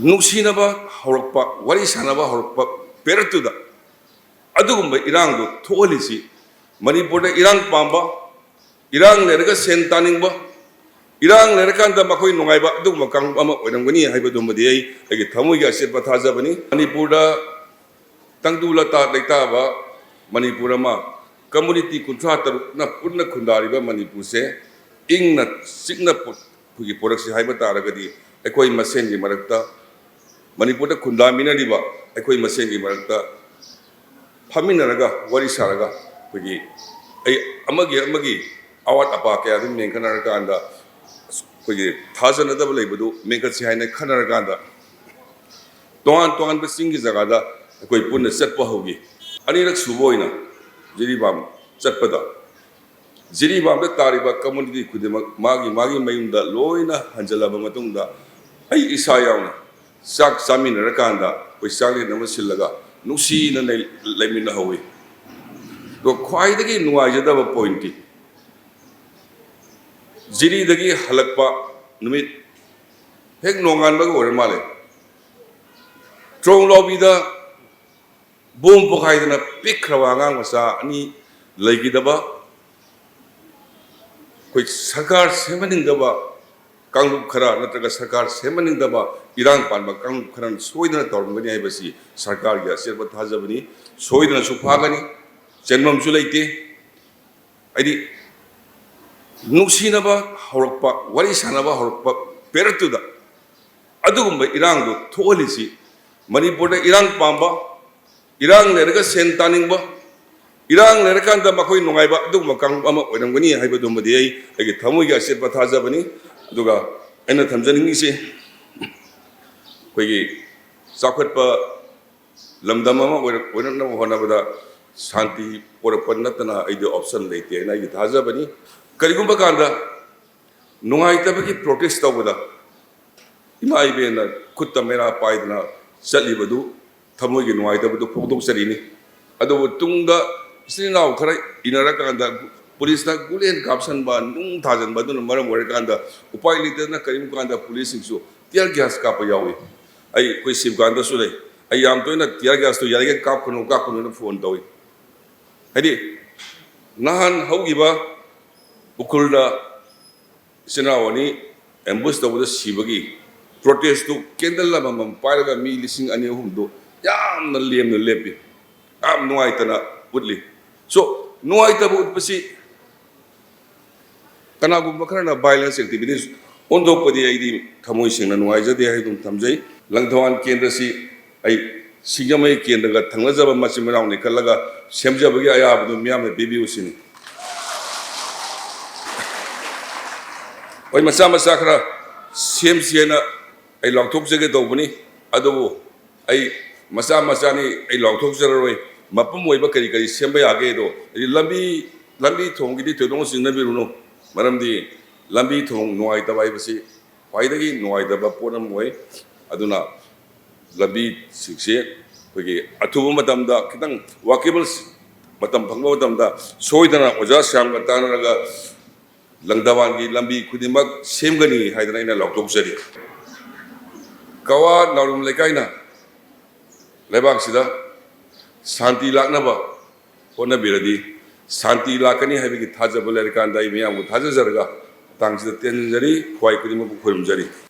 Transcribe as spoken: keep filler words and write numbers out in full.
ꯅꯨꯡꯁꯤꯅꯕ ꯍꯧꯔꯛꯄ, ꯋꯥꯔꯤ ꯁꯥꯟꯅꯕ ꯍꯧꯔꯛꯄ ꯄꯦꯔꯠꯇꯨꯗ ꯑꯗꯨꯒꯨꯝꯕ ꯏꯔꯥꯡꯗꯣ ꯊꯣꯛꯍꯜꯂꯤꯁꯤ ꯃꯅꯤꯄꯨꯔꯗ ꯏꯔꯥꯡ ꯄꯥꯝꯕ, ꯏꯔꯥꯡ ꯂꯩꯔꯒ ꯁꯦꯟ ꯇꯥꯅꯤꯡꯕ, ꯏꯔꯥꯡ ꯂꯩꯔꯀꯥꯟꯗ ꯃꯈꯣꯏ ꯅꯨꯡꯉꯥꯏꯕ ꯑꯗꯨꯒꯨꯝꯕ ꯀꯥꯡꯂꯨꯞ ꯑꯃ ꯑꯣꯏꯔꯝꯒꯅꯤ ꯍꯥꯏꯕꯗꯨꯃꯗꯤ ꯑꯩ ꯑꯩꯒꯤ ꯊꯃꯣꯏꯒꯤ ꯑꯆꯦꯠꯄ ꯊꯥꯖꯕꯅꯤ꯫ ꯃꯅꯤꯄꯨꯔꯗ ꯇꯪꯗꯨ ꯂꯇꯥ ꯂꯩꯇꯥꯕ ꯃꯅꯤꯄꯨꯔ ꯑꯃ, ꯀꯝꯃꯨꯅꯤꯇꯤ ꯀꯨꯟꯊ꯭ꯔꯥ ꯇꯔꯨꯛꯅ ꯄꯨꯟꯅ ꯈꯨꯟꯗꯥꯔꯤꯕ ꯃꯅꯤꯄꯨꯔꯁꯦ ꯏꯪꯅ ꯆꯤꯛꯅ ꯄꯨ-, ꯑꯩꯈꯣꯏꯒꯤ ꯄꯨꯔꯛꯁꯤ ꯍꯥꯏꯕ ꯇꯥꯔꯒꯗꯤ ꯑꯩꯈꯣꯏ ꯃꯁꯦꯟꯒꯤ ꯃꯔꯛꯇ, ꯃꯅꯤꯄꯨꯔꯗ ꯈꯨꯟꯗꯥꯃꯤꯟꯅꯔꯤꯕ ꯑꯩꯈꯣꯏ ꯃꯁꯦꯟꯒꯤ ꯃꯔꯛꯇ ꯐꯝꯃꯤꯟꯅꯔꯒ ꯋꯥꯔꯤ ꯁꯥꯔꯒ ꯑꯩꯈꯣꯏꯒꯤ ꯑꯩ ꯑꯃꯒꯤ ꯑꯃꯒꯤ ꯑꯋꯥꯠ ꯑꯄꯥ ꯀꯌꯥ ꯑꯗꯨꯝ ꯃꯦꯟꯈꯠꯅꯔꯀꯥꯟꯗ ꯑꯩꯈꯣꯏꯒꯤ ꯊꯥꯖꯅꯗꯕ ꯂꯩꯕꯗꯨ ꯃꯦꯟꯈꯠꯁꯤ ꯍꯥꯏꯅ ꯈꯟꯅꯔꯀꯥꯟꯗ ꯇꯣꯉꯥꯟ ꯇꯣꯉꯥꯟꯕ ꯆꯤꯡꯒꯤ ꯖꯒꯥꯗ ꯑꯩꯈꯣꯏ ꯄꯨꯟꯅ ꯆꯠꯄ ꯍꯧꯈꯤ꯫ ꯑꯅꯤꯔꯛ ꯁꯨꯕ ꯑꯣꯏꯅ ꯖꯤꯔꯤꯕꯥꯝ ꯆꯠꯄꯗ ꯖꯤꯔꯤꯕꯥꯝꯗ ꯇꯥꯔꯤꯕ ꯀꯝꯃꯨꯅꯤꯇꯤ ꯈꯨꯗꯤꯡꯃꯛ ꯃꯥꯒꯤ ꯃꯥꯒꯤ ꯃꯌꯨꯝꯗ ꯂꯣꯏꯅ ꯍꯟꯖꯤꯜꯂꯕ ꯃꯇꯨꯡꯗ ꯑꯩ ꯏꯁꯥ ꯌꯥꯎꯅ ꯆꯥꯛ ꯆꯥꯃꯤꯟꯅꯔꯀꯥꯟꯗ ꯑꯩꯈꯣꯏ ꯆꯥꯛꯂꯦꯟ ꯑꯃ ꯁꯤꯜꯂꯒ ꯅꯨꯡꯁꯤꯅ ꯂꯩ-, ꯂꯩꯃꯤꯟꯅꯍꯧꯋꯤ꯫ ꯑꯗꯣ ꯈ꯭ꯋꯥꯏꯗꯒꯤ ꯅꯨꯡꯉꯥꯏꯖꯗꯕ ꯄꯣꯏꯟꯠꯇꯤ ꯖꯤꯔꯤꯗꯒꯤ ꯍꯜꯂꯛꯄ ꯅꯨꯃꯤꯠ ꯍꯦꯛ ꯅꯣꯡꯉꯥꯟꯕꯒ ꯑꯣꯏꯔ ꯃꯥꯜꯂꯦ, ꯇ꯭ꯔꯣꯡ ꯂꯥꯎꯕꯤꯗ ꯕꯣꯝ ꯄꯣꯈꯥꯏꯗꯅ ꯄꯤꯛꯈ꯭ꯔꯕ ꯑꯉꯥꯡ ꯃꯆꯥ ꯑꯅꯤ ꯂꯩꯈꯤꯗꯕ, ꯑꯩꯈꯣꯏ ꯁꯔꯀꯥꯔ ꯁꯦꯝꯍꯟꯅꯤꯡꯗꯕ ꯀꯥꯡꯂꯨꯞ ꯈꯔ ꯅꯠꯇ꯭ꯔꯒ ꯁꯔꯀꯥꯔ ꯁꯦꯝꯍꯟꯅꯤꯡꯗꯕ ꯏꯔꯥꯡ ꯄꯥꯟꯕ ꯀꯥꯡꯂꯨꯞ ꯈꯔꯅ ꯁꯣꯏꯗꯅ ꯇꯧꯔꯝꯒꯅꯤ ꯍꯥꯏꯕꯁꯤ ꯁꯔꯀꯥꯔꯒꯤ ꯑꯆꯦꯠꯄ ꯊꯥꯖꯕꯅꯤ꯫ ꯁꯣꯏꯗꯅꯁꯨ ꯐꯥꯒꯅꯤ, ꯆꯦꯟꯐꯝꯁꯨ ꯂꯩꯇꯦ꯫ ꯍꯥꯏꯗꯤ ꯅꯨꯡꯁꯤꯅꯕ ꯍꯧꯔꯛꯄ, ꯋꯥꯔꯤ ꯁꯥꯟꯅꯕ ꯍꯧꯔꯛꯄ ꯄꯦꯔꯠꯇꯨꯗ ꯑꯗꯨꯒꯨꯝꯕ ꯏꯔꯥꯡꯗꯣ ꯊꯣꯛꯍꯜꯂꯤꯁꯤ ꯃꯅꯤꯄꯨꯔꯗ ꯏꯔꯥꯡ ꯄꯥꯝꯕ, ꯏꯔꯥꯡ ꯂꯩꯔꯒ ꯁꯦꯟ ꯇꯥꯅꯤꯡꯕ, ꯏꯔꯥꯡ ꯂꯩꯔꯀꯥꯟꯗ ꯃꯈꯣꯏ ꯅꯨꯡꯉꯥꯏꯕ ꯑꯗꯨꯒꯨꯝꯕ ꯀꯥꯡꯂꯨꯞ ꯑꯃ ꯑꯣꯏꯔꯝꯒꯅꯤ ꯍꯥꯏꯕꯗꯨꯃꯗꯤ ꯑꯩ ꯑꯩꯒꯤ ꯊꯃꯣꯏꯒꯤ ꯑꯆꯦꯠꯄ ꯊꯥꯖꯕꯅꯤ꯫ ꯑꯗꯨꯒ ꯑꯩꯅ ꯊꯝꯖꯅꯤꯡꯉꯤꯁꯤ, ꯑꯩꯈꯣꯏꯒꯤ ꯆꯥꯎꯈꯠꯄ ꯂꯝꯗꯝ ꯑꯃ ꯑꯣꯏꯔꯛ-, ꯑꯣꯏꯔꯛꯅꯕ ꯍꯣꯠꯅꯕꯗ ꯁꯥꯟꯇꯤ ꯄꯣꯔꯛꯄ ꯅꯠꯇꯅ ꯑꯩꯗꯤ ꯑꯣꯞꯁꯟ ꯂꯩꯇꯦ ꯍꯥꯏꯅ ꯑꯩꯒꯤ ꯊꯥꯖꯕꯅꯤ꯫ ꯀꯔꯤꯒꯨꯝꯕ ꯀꯥꯟꯗ ꯅꯨꯡꯉꯥꯏꯇꯕꯒꯤ ꯄ꯭ꯔꯣꯇꯦꯁ ꯇꯧꯕꯗ ꯏꯃꯥ ꯏꯕꯦꯟꯅ ꯈꯨꯠꯇ ꯃꯩꯔꯥ ꯄꯥꯏꯗꯅ ꯆꯠꯂꯤꯕꯗꯨ ꯊꯃꯣꯏꯒꯤ ꯅꯨꯡꯉꯥꯏꯇꯕꯗꯨ ꯐꯣꯡꯗꯣꯛꯆꯔꯤꯅꯤ꯫ ꯑꯗꯨꯕꯨ ꯇꯨꯡꯗ ꯏꯆꯤꯟ ꯏꯅꯥꯎ ꯈꯔ ꯏꯟꯅꯔꯀꯥꯟꯗ ꯄꯨꯂꯤꯁꯅ ꯒꯨꯂꯦꯟ ꯀꯥꯞꯁꯟꯕ, ꯅꯨꯡ ꯊꯥꯖꯤꯟꯕ, ꯑꯗꯨꯅ ꯃꯔꯝ ꯑꯣꯏꯔꯀꯥꯟꯗ ꯎꯄꯥꯏ ꯂꯩꯇꯗꯅ ꯀꯔꯤꯒꯨꯝꯕ ꯀꯥꯟꯗ ꯄꯨꯂꯤꯁꯁꯤꯡꯁꯨ tear gas ꯀꯥꯞꯄ ꯌꯥꯎꯏ꯫ ꯑꯩ, ꯑꯩꯈꯣꯏ ꯁꯤꯕꯀꯥꯟꯗꯁꯨ ꯂꯩ꯫ ꯑꯩ ꯌꯥꯝ ꯇꯣꯏꯅ tear gasꯇꯨ ꯌꯥꯔꯤꯈꯩ ꯀꯥꯞꯀꯅꯨ, ꯀꯥꯞꯀꯅꯨꯅ phone ꯇꯧꯏ꯫ ꯍꯥꯏꯗꯤ, ꯅꯍꯥꯟ ꯍꯧꯈꯤꯕ ꯎꯈ꯭ꯔꯨꯜꯗ ꯏꯆꯤꯟ ꯏꯅꯥꯎ ꯑꯅꯤ ambush ꯇꯧꯕꯗ ꯁꯤꯕꯒꯤ protestꯇꯨ candle ꯑꯃꯃꯝ ꯄꯥꯏꯔꯒ ꯃꯤ ꯂꯤꯁꯤꯡ ꯑꯅꯤ ꯑꯍꯨꯝꯗꯨ ꯌꯥꯝꯅ ꯂꯦꯝꯅ ꯂꯦꯞꯄꯤ, ꯌꯥꯝ ꯅꯨꯡꯉꯥꯏꯇꯅ ꯎꯠꯂꯤ꯫ So, ꯅꯨꯡꯉꯥꯏꯇꯕ ꯎꯠꯄꯁꯤ ꯀꯅꯥꯒꯨꯝꯕ ꯈꯔꯅ violence activities ꯑꯣꯟꯊꯣꯛꯄꯗꯤ ꯑꯩꯗꯤ ꯊꯃꯣꯏ ꯁꯦꯡꯅ ꯅꯨꯡꯉꯥꯏꯖꯗꯦ ꯍꯥꯏꯗꯨꯅ ꯊꯝꯖꯩ꯫ ꯂꯪꯊꯕꯥꯜ ꯀꯦꯟꯗ꯭ꯔꯁꯤ ꯑꯩ ꯁꯤꯡꯖꯃꯩ ꯀꯦꯟꯗ꯭ꯔꯒ ꯊꯪꯅꯖꯕ ꯃꯆꯤꯟ ꯃꯅꯥꯎꯅꯤ ꯈꯜꯂꯒ ꯁꯦꯝꯖꯕꯒꯤ ꯑꯌꯥꯕꯗꯨ ꯃꯤꯌꯥꯝꯅ ꯄꯤꯕꯤꯌꯨ ꯁꯤꯅꯤ꯫ ꯍꯣꯏ, ꯃꯆꯥ ꯃꯆꯥ ꯈꯔ ꯁꯦꯝꯁꯦꯅ ꯑꯩ ꯂꯥꯎꯊꯣꯛꯆꯒꯦ ꯇꯧꯕꯅꯤ, ꯑꯗꯨꯕꯨ ꯑꯩ ꯃꯆꯥ ꯃꯆꯥꯅꯤ, ꯑꯩ ꯂꯥꯎꯊꯣꯛꯆꯔꯔꯣꯏ꯫ ꯃꯄꯨꯝ ꯑꯣꯏꯕ ꯀꯔꯤ ꯀꯔꯤ ꯁꯦꯝꯕ ꯌꯥꯒꯦꯗꯣ, ꯍꯥꯏꯗꯤ ꯂꯝꯕꯤ, ꯂꯝꯕꯤ ꯊꯣꯡꯒꯤꯗꯤ ꯊꯣꯏꯗꯣꯛꯅ ꯆꯤꯡꯅꯕꯤꯔꯨꯅꯨ, ꯃꯔꯝꯗꯤ ꯂꯝꯕꯤ ꯊꯣꯡ ꯅꯨꯡꯉꯥꯏꯇꯕ ꯍꯥꯏꯕꯁꯤ ꯈ꯭ꯋꯥꯏꯗꯒꯤ ꯅꯨꯡꯉꯥꯏꯇꯕ ꯄꯣꯠ ꯑꯃ ꯑꯣꯏ꯫ ꯑꯗꯨꯅ ꯂꯝꯕꯤꯁꯤꯡꯁꯦ ꯑꯩꯈꯣꯏꯒꯤ ꯑꯊꯨꯕ ꯃꯇꯝꯗ, ꯈꯤꯇꯪ walkable ꯃꯇꯝ ꯐꯪꯕ ꯃꯇꯝꯗ, ꯁꯣꯏꯗꯅ ꯑꯣꯖꯥ ꯁ꯭ꯌꯥꯝꯒ ꯇꯥꯟꯅꯔꯒ ꯂꯪꯊꯕꯥꯜꯒꯤ ꯂꯝꯕꯤ ꯈꯨꯗꯤꯡꯃꯛ ꯁꯦꯝꯒꯅꯤ ꯍꯥꯏꯗꯅ ꯑꯩꯅ ꯂꯥꯎꯊꯣꯛꯆꯔꯤ꯫ ꯀꯋꯥ ꯅꯥꯎꯔꯦꯝ ꯂꯩꯀꯥꯏꯅ ꯂꯩꯕꯥꯛꯁꯤꯗ ꯁꯥꯟꯇꯤ ꯂꯥꯛꯅꯕ ꯍꯣꯠꯅꯕꯤꯔꯗꯤ, ꯁꯥꯟꯇꯤ ꯂꯥꯛꯀꯅꯤ ꯍꯥꯏꯕꯒꯤ ꯊꯥꯖꯕ ꯂꯩꯔꯀꯥꯟꯗ ꯑꯩ ꯃꯌꯥꯝꯕꯨ ꯊꯥꯖꯖꯔꯒ ꯃꯇꯥꯡꯁꯤꯗ ꯇꯦꯟꯖꯔꯤ, ꯈ꯭ꯋꯥꯏ ꯈꯨꯗꯤꯡꯃꯛꯄꯨ ꯈꯨꯔꯨꯝꯖꯔꯤ꯫